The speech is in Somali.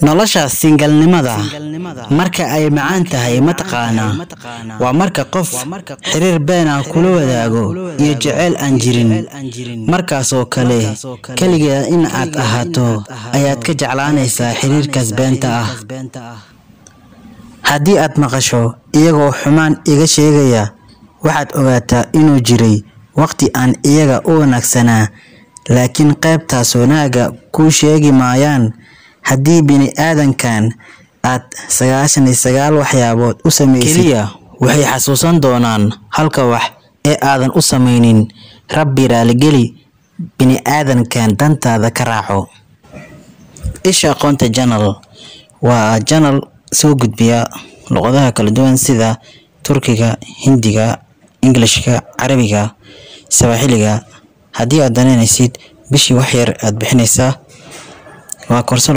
Nolosha single-nimada marka ay macaan tahay ma taqaanaa? Waa marka qof xiriir been ah kula wadaago iyo jacayl aan jirin. Markaas oo kale, kaligaa in aad ahaato ayaad ka jeclaanaysaa xiriirkaas beenta ah. Haddii aad maqasho iyagoo xumaan iga sheegaya, waxaad ogaataa inuu jiray waqti aan iyaga u wanaagsanaa, laakiin qaybtaas wanaagga kuu sheegi maayaan. Haddii bini'aadankan aad 99 waxyaabood u samaysid, kaliya waxay xasuusan doonaan halka wax ee aadan u samaynin. Rabbi raaligeli bini'aadankan dantaada ka raaco. Isha Aqoonta Channel waa channel soo gudbiya luqadaha kala duwan sida Turkiga, Hindiga, Englishka, Carabiga, Swahiliga. Haddii aad danaynaysid, bishii wax yar aad bixinaysaa. Waa koorso.